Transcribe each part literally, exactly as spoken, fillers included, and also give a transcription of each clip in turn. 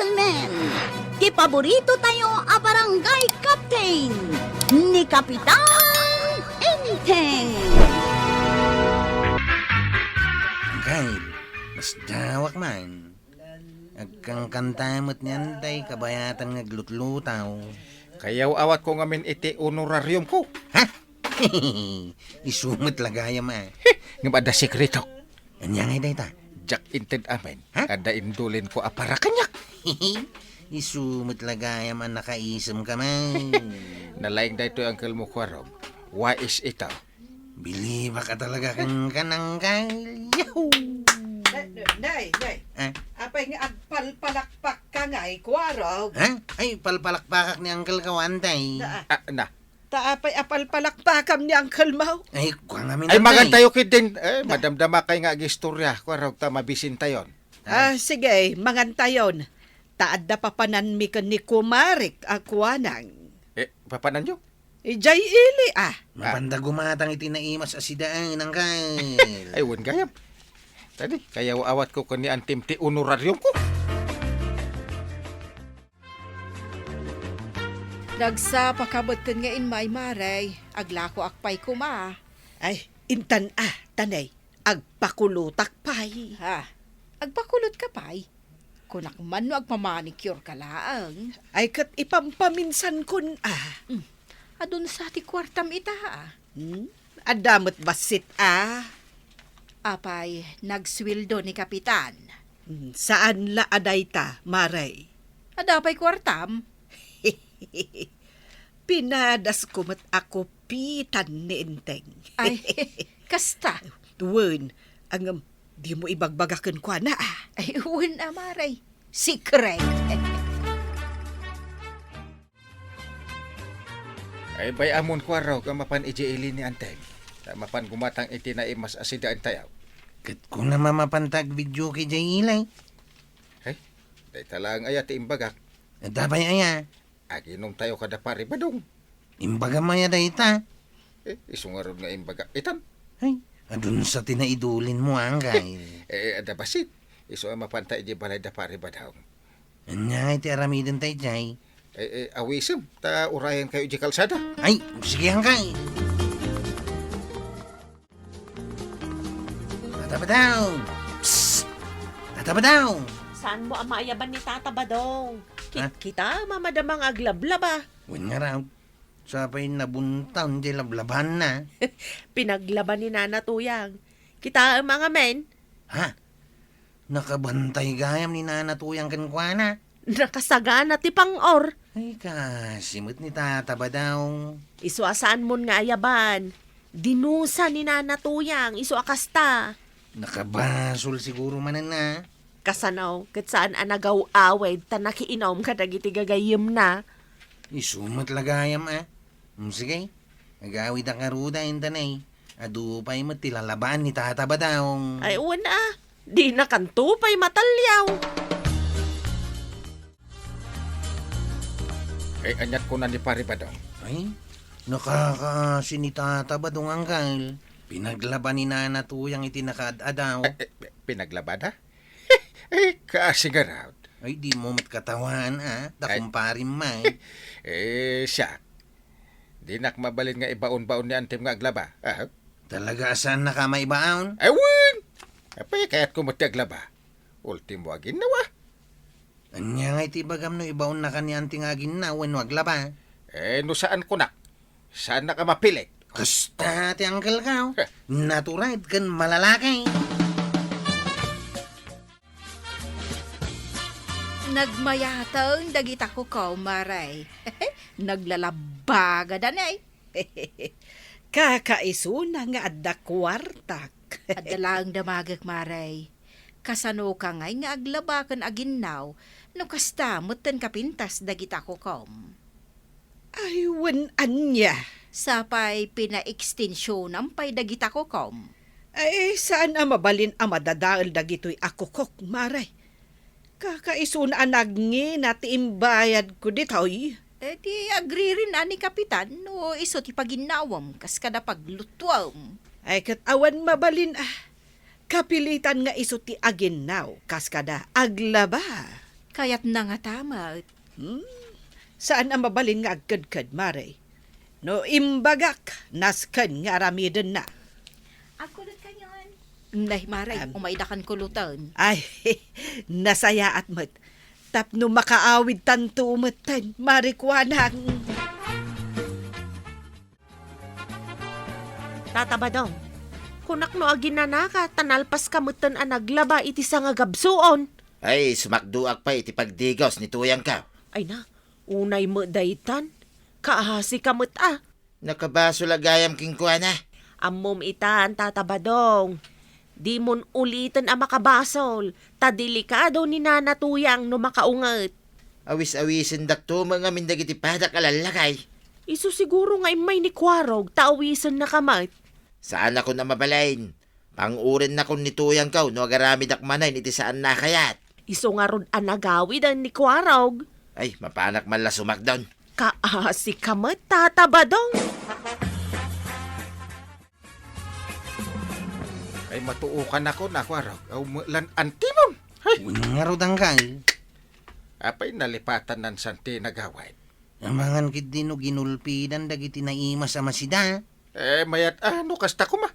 Men, ti paborito tayo a barangay captain, ni Kapitan Enteng. Angkel, masdawak man. Agkankanta met ni Antay kabayatan nga aglutlutaw. Kayaw-awatko ngamin iti honorariumko. Ha? Isu met la gayam a. Ngem adda sekreto. Ania ngay dayta? Diak inted amin. Ha? Adda indulinko a para kaniak. Isu met la gayam a nakaisemka man. Nalaing daytoy angkelmo, Kuarog. Wais ita. Bilibak a talaga kenka, angkel. Yahoo! Nay, nay, nay. Ah? Apay nga agpalpalakpak ka ngay, Kuarog? Ha? Ay, palpalakpakak ni angkel ka, Antay. Na, ah. Ah, na. Ta apay a palpalakpakam ni Uncle Mau? Ay, kua ngamin, Ay, Antay. Magantayo ketdin. Eh, madamdamakay nga agistorya. Kuarog ta mabisintayon. Ah, sige, mangantayon. Ta adda papananmi ken ni kumarek a kuanang. Eh, papananyo? Idiay ili, ah. Mapanda gumatang iti naimas a sidaan, angkel. Ay, wen gayam. Tadi, kayaw-awatko ken ni Antim ti honorariumko. Nagsapaka met ken nga immay, Mare. Aglakoak pay koma. Ay, intan a, tanay. Agpakulotak pay. Ha? Agpakulotka pay? Kunak man no agmamanicure ka laeng. Ay, ket ipampaminsankon a. Mm. Adun sa ti kuartam ita, a. Hmm? Adda met bassit a. Apay, nagsueldo ni Kapitan? Hmm, saan la a dayta, Mare. Adda pay kuartam? Pinadasko met a kupitan ni Enteng. Ay, kasta. Wen, ngem, dimo ibagbaga kenkuana, a. Ay, wen a, Mare. Secret. Ay, bay-amon, Kuarog, a mapan idiay ili ni Anteng. Ta mapan gumatang iti naimas a sidaentayo. Ket kunam a mapanta agvideoke idiay ili. Ay, dayta laeng aya ti imbagak. Adda pay aya? Aginomtayo kada Pari Badong. Imbagam aya dayta? Eh, isu ngarud nga imbagak itan. Ay, adun sa ti naidulinmo, angkel. Eh, adda bassit. Isu a mapanta idiay balay da Pari Badong. Ania ngay ti aramidenta idiay? Eh, eh, awisem, ta urayankayo idiay kalsada. Ay, sige, angkel. Tata Badong! Psst! Tata Badong! Saanmo a maayaban ni Tata Badong? Ki-, Ha? Kita, mamadama nga aglablaba. Wen ngarud, sapay nabuntaw diay lablabanna. Pinaglaban ni Nana Tuyang. Kitaem a ngamin. Ha? Nakabantay gayam ni Nana Tuyang kenkuana. Nakasagana ti pang-or. Ay, kaasi met ni Tata Badong. Isu a saanmon nga ayaban. Dinusa ni Nana Tuyang, isu a kasta. Nakabasol siguro manen a. Kasano, ket saan a nagaw-awid ta nakiinum kadagiti gagayyemna. Isu met la gayam a. Mm, sige. Agawidak ngarud a intanay. Adu pay met ti lalabaan ni Tata Badong. Ay, wen a. Dinakanto pay mataliaw. Ay, aniat kuna ni Pari Badong? Ay, nakakaasi ni Tata Badong, angkel. Pinaglaba ni Nana Tuyang iti nakaad-adaw. Eh, eh, pinaglabada? Eh, kaasi ngarud. Ay, dimo met katawaan, a. Da Ay. Kumparim man. Eh, siak. Dinak mabalin nga ibaon-baon ni Antim nga aglaba. Ah? Talaga a saannaka maibaon? Ay, wen! Apay, kayatko met ti aglaba. Ultimo aginnaw a. Ania ngay ti ibagam no ibaonnaka ni Anti nga aginnaw wenno aglaba? Eh, no saan kunak, saannak a mapilit. Kasta ti angkelka, o. Heh. Natural ken malalaki. Nagmayateng dagita kokom, Mare. Naglalabagada ne. Kakaisuna nga adda kuartak. Adda laeng damagek, Mare. Kasanoka ngay nga aglaba ken aginnaw no kasta metten kapintas dagita kokom? Ay, wen ania? Sapay pinaekstensionam pay dagita kokom. Ay, saan a mabalin a madadael dagitoy a kokok, Mare. Kakaisuna a nagngina ti imbayadko ditoy. Eh, di agririn a ni Kapitan no isu ti paginnawam kas kada paglutuam. Ay, ket awan mabalin a. Kapilitan nga isu ti aginnaw kas kada aglaba. Kayatna ngata met. Hmm? Saan a mabalin nga agkedked, Mare. No imbagak, nasken nga aramidenna. Agkulot kanyon. Nay, Mare, Am. Umaydakan kulutan. Ay, nasayaat met. Tapno makaawidtanto metten, Mare Kuanang. Tata Badong, kunak no aginanaka, ta nalpaska metten a naglaba iti sangagabsuon. Ay, sumakdoak pay iti pagdigaws ni tuyangko. Ay na, unay met daytan. Kaasika met a. Nakabasol a gayam kenkuana. Ammom itan, Tata Badong. Dimon uliten a makabasol, ta delikado ni Nana Tuyang no makaunget. Awis-awisendakto met ngamin dagiti padak a lallakay. Isu siguro nga immay ni Kuarog, ta awisennaka met. Saanakon a mabalin. Pang-urennakon ni tuyangko no agaramidak manen iti saan a kayat. Isu ngarud a nagawiden ni Kuarog. Ay, mapanak man la sumakdon. Kaasika met, Tata Badong. Ay, matuokanakon a Kuarog. Aw, lan antimon. Hay! Wen ngarud, Angkal. Apay nalipatan nan santi nagawid? Amangan ketdi no ginulpidan dagiti naimas a masida. Eh, mayat, ah, no kasta koma.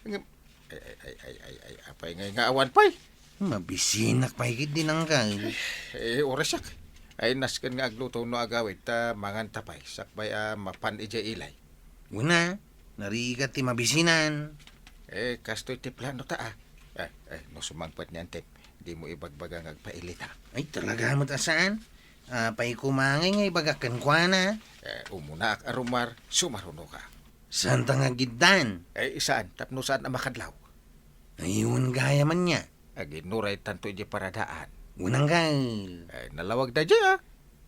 Ngem, ay, ay, ay, ay, ay, ay, apay ngay nga awan pay? Mabisinak pay ketdi, Angkal. Eh, orasak. Ay, nasken nga agluto no agawid, ta manganta pay. Sakbay a mapan idiay ilay. Una, narigat ti mabisinan. Eh, kastoy ti plano ta, ah. Eh, eh, no sumangpet ni Antep, dimo ibagbaga nga agpailita. Ay, talaga met a saan? Apay koma ngay nga ibagak kenkuana? Eh, umunaak a rummuar, sumarunoka. Saanta nga agiddan? Eh, saan, tapno saan a makadlaw. Ay, wen gayam ania. Aginuray tanto idiay paradaan. Wen, Angkal. Eh, nalawag daydiay, ah.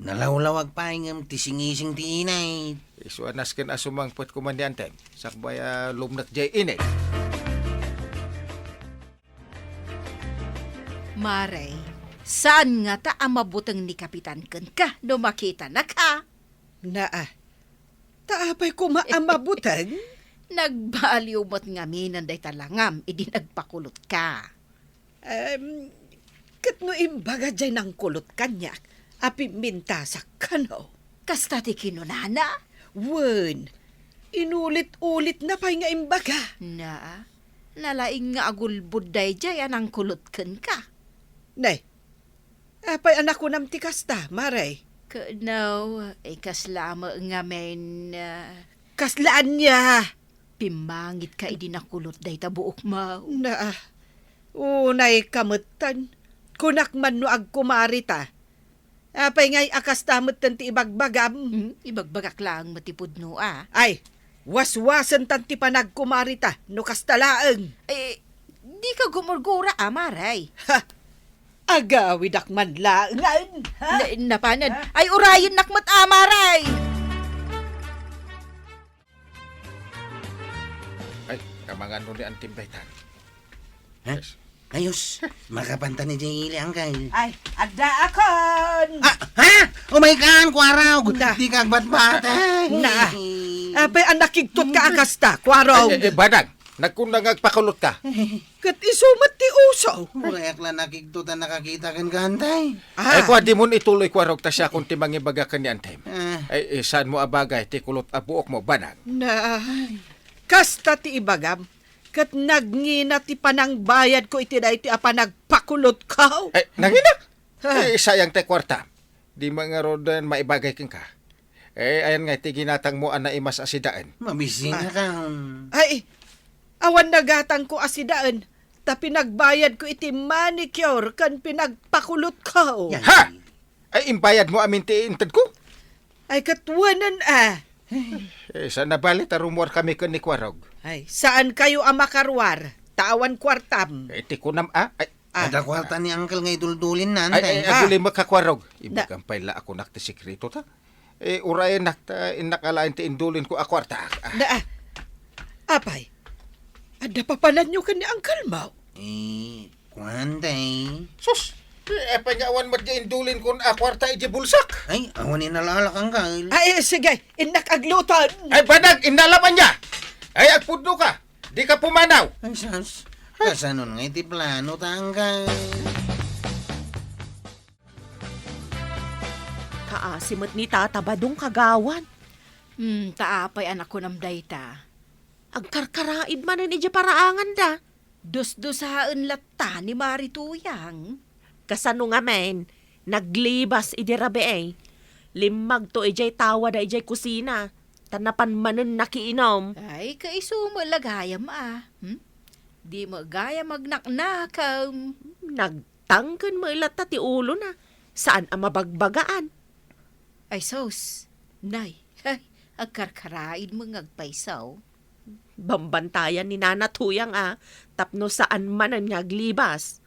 Nalawlawag pay ngem ti singising ti init. Isu a nasken a sumangpet koma ni Antep. Sakbay a lumnek diay init. Mare, saan ngata a mabuteng ni Kapitan kenka no makitanaka? Naa, ta apay koma a mabuteng? Nagbaliw met ngaminen dayta langam idi nagpakulotka. Em, ket no imbaga diay nangkulot kaniak a pimmintasak kano? Kasta ti kinunana? Wen, inulit-ulitna pay nga imbaga. Naa, nalaing nga agulbod daydiay a nangkulot kenka. Nay, apay a nakunam ti kasta, Mare? Ket no, ikasla met ngamin, ah, Kasla ania? Pimmangitka idi nakulot dayta buokmo. Naa, unayka metten. Kunak man no agkumarita. Apay ngay a kasta metten ti ibagbagam? Hmm, ibagbagak laeng met ti pudno, a. Ay, waswasentan ti panagkumarita no kasta laeng. Eh, dika gumurgura, a, Mare. Ha! Agawidak man laengen, ha? Na-, napanen. Ha? Ay, urayennak met, a, Mare. Ay, kamangan no ni Antim daytan. Ha? Yes. Ayos, makapantan ni Jay Ili, Angkal. Ay, addaakon! Ah, ha? Oh my God, Kuarog! Na. Di ka agbatbatay! Na. Apay a nakigtot ka a kasta, Kuarog? Eh, eh, eh, Badang, nagkunna nga agpakulot ka. Ket isu met ti uso. Uray, ak la nakigtot a nakakita kenka, Antay. Ah. Ay, kua, dimon ituloy, Kuarog, ta siakon ti mangibaga ken ni Antim. Ah. Ay, eh, saanmo a bagay ti kulot a buokmo, Badang? Na, kasta ti ibagam, ket nagngina ti panangbayadko iti daytoy a panagpakulotko. Ay, nangina? Ah. Eh, sayang ti kuarta. Di man ngaruden maibagay kenka. Eh, ayan nga iti ginatangmo a naimas a sidaen. Mabisina ka. Ay, awan nagatangko a sidaen, ta pinagbayadko iti manicure ken pinagpakulotko. Yan. Ha? Ay, imbayadmo amin ti intedko? Ay, ket wenen, a. Eh, saan a bali ta rummuarkami ken ni Kuarog? Ay, saankayo a makaruar, ta awan kuartam. Eh, ti kunam, a? Ay, Ah. Adda kuarta ni Uncle nga iduldulinna, ay, Antay. Ay, ah, agulimek ka, Kuarog. Da- Ibagam pay la a kunak ti sekreto ta. Eh, urayennak ta innak alaen ti indulinko a kuarta. Ah. Da, ah. Apay, adda papananyo ken ni Uncle mo? Eh, kuan, Tay. Sus! Eh, apay nga awan met di indulinkon a kuarta iti bulsak? Ay, awan inalalak, Uncle. Ay, sige, innak agluton. Ay, banag, inna la man nia. Ay, agpudno ka. Di ka pumanaw. Ay, sus. Kasanon nga iti plano ta, Uncle? Asi met ni Tata Badong, kagawad. Hmm, ta apay a nakunam dayta? Agkarkaraid manen idiay paraanganda. Dusdusaen latta ni Mari Tuyang. Kasano ngamin, naglibas idi rabii. Limmagto idiay tawada idiay kusina, ta napan manen nakiinom. Ay, kaiso met la gayam a. Hmm? Di met gayam agnaknakaw. Nagtangken met latta ti ulona, saan a mabagbagaan. Ay sus, nay, ay, agkarkaraid met nga agpayso. Bambantayan ni Nana Tuyang a, tapno saan manen nga aglibas.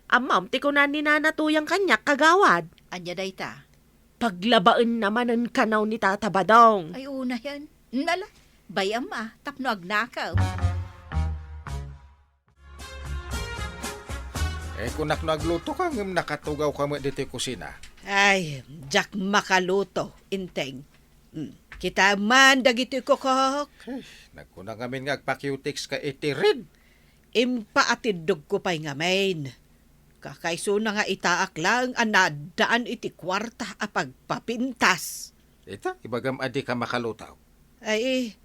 Ammom ti kuna ni Nana Tuyang kaniak, kagawad. Ania dayta? Paglabaenna manen kano ni Tata Badong. Ay, unayen. Nala, bay-am a, tapno agnakaw. Eh, kunak no aglutoka, ngem nakatugawka met ditoy kusina. Ay, diak makaluto, Enteng. Hmm, kitaem man dagitoy kukok. Ay, nagkuna ngamin nga agpa-cutex ka iti red. Impaatiddogko pay ngamin. Kakaisuna nga itaak laeng a naaddaan iti kuarta a pagpapintas. Ita, ibagam a dika makaluto. Ay,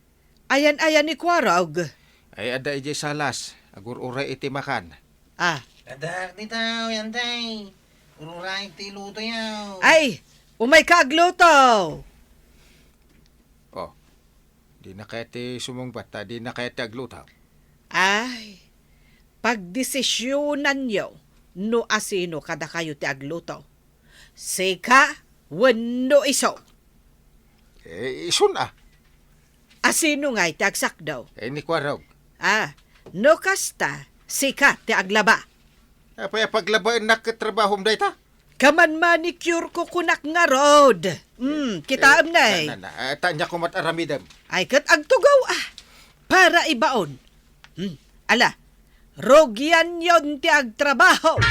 ayan-ayan ni Kuarog. Ay, adda idiay salas, agur-uray iti makan. Ah. Adda dita, Enteng. Ur-uray ti lutoyo. Ay, umayka agluto. Oh, dina kayat ti sumungbat, ta dina kayat ti agluto. Ay, pagdesisyonanyo no asino kadakayo ti agluto. Sika wenno isu? Eh, isun a. Asino ngay ti agsakdo? Eh, ni Kuarog. Ah, no kasta, sika ti aglaba. Apay a paglabaennak ket trabahom dayta? Kaman manicure ko kunak ngarud. Hmm, kitaem, eh, nay. Na, na, na, ah, ta ania koma ti aramidem? Ay, ket agtugaw a. Para ibaon. Hmm, ala, rugianyon ti agtrabaho.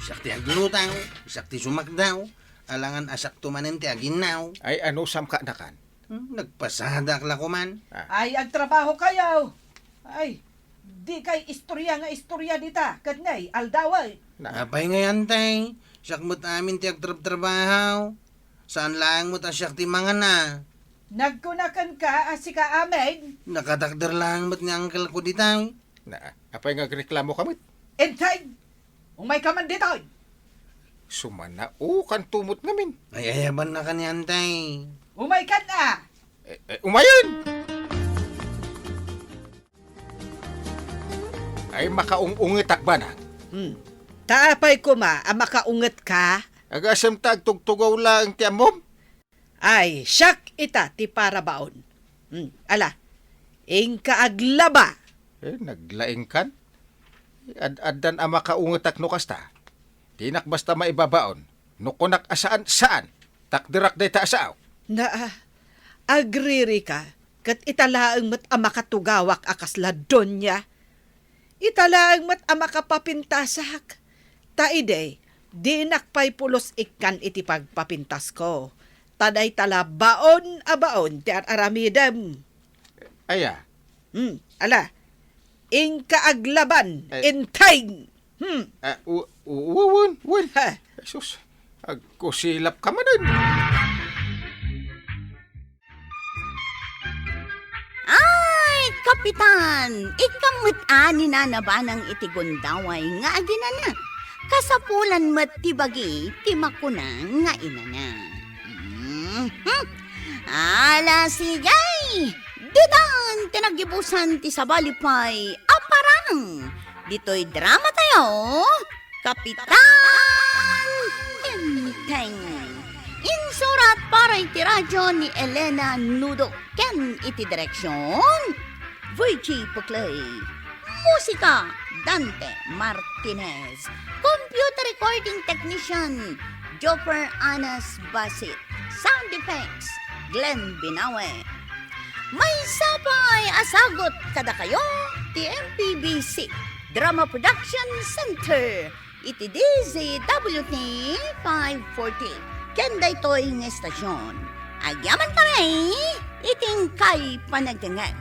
Siak ti agluto, siak ti sumakdaw, alangan a siakto manen ti aginnaw. Ay, anusam kanakan? Hmm, nagpasadak la koman. Ah. Ay, agtrabahokayo. Ay, dikay istoria nga istoria dita, ket nay, aldawen. Na. Apay ngay, Enteng? Siak met amin ti agtrabtrabaho. Saan laeng met a siak ti mangana. Nagkuna kenka a sika amin? Nakatakder laeng met ni uncle ko ditay. Na, apay nga agreklamoka met? Enteng! Umayka man ditoy! Sumanaokan tumot ngamin. Ay, ayabanna kanian, tay. Umaykan a! Eh, eh, umayen! Ay, makaung-ungetak, banag. Hmm. Ta apay koma a makaungetka? Agasem ta agtugtugaw laeng ti ammom? Ay, siak ita ti parabaon. Hmm, ala, inka aglaba. Eh, naglaingkan? Ad-addan a makaungetak no kasta. Dinak basta maibabaon. No kunak a saan, saan. Takderak dayta a sao. Naa, agririka, ket ita laeng met a makatugawak a kasla donia. Ita laeng met a makapapintasak. Ta idi, dinak pay pulos ikkan iti pagpapintasko. Ta dayta la baon a baon ti ar-aramidem. Aya? Hmm, ala. Inka aglaban, Ay. Inteng. Hmm. Ah, u-, u-, u-, wen, wen. Ha. Jesus, agkusilapka manen. Ay, Kapitan! Ikam met a ni Nana Banang iti gundaway nga aginana. Kasapulan met ti bagi ti makuna nga inana. Mhm. Ala, sige! Ditan ti nagibusan ti sabali pay a parang ditoy drama tayo, Kapitan Enteng. Insurat para iti radyo ni Elena Nudo ken iti direksyon, Virgie Puclay. Musika, Dante Martinez. Computer recording technician, Joffer Anas Basit. Sound effects, Glenn Binawe. Maysa pay a sagut kadakayo ti M P B C Drama Production Center iti D Z W T five forty. Ken daytoy nga estasyon, agyaman kami iti inkay panagdengngeg.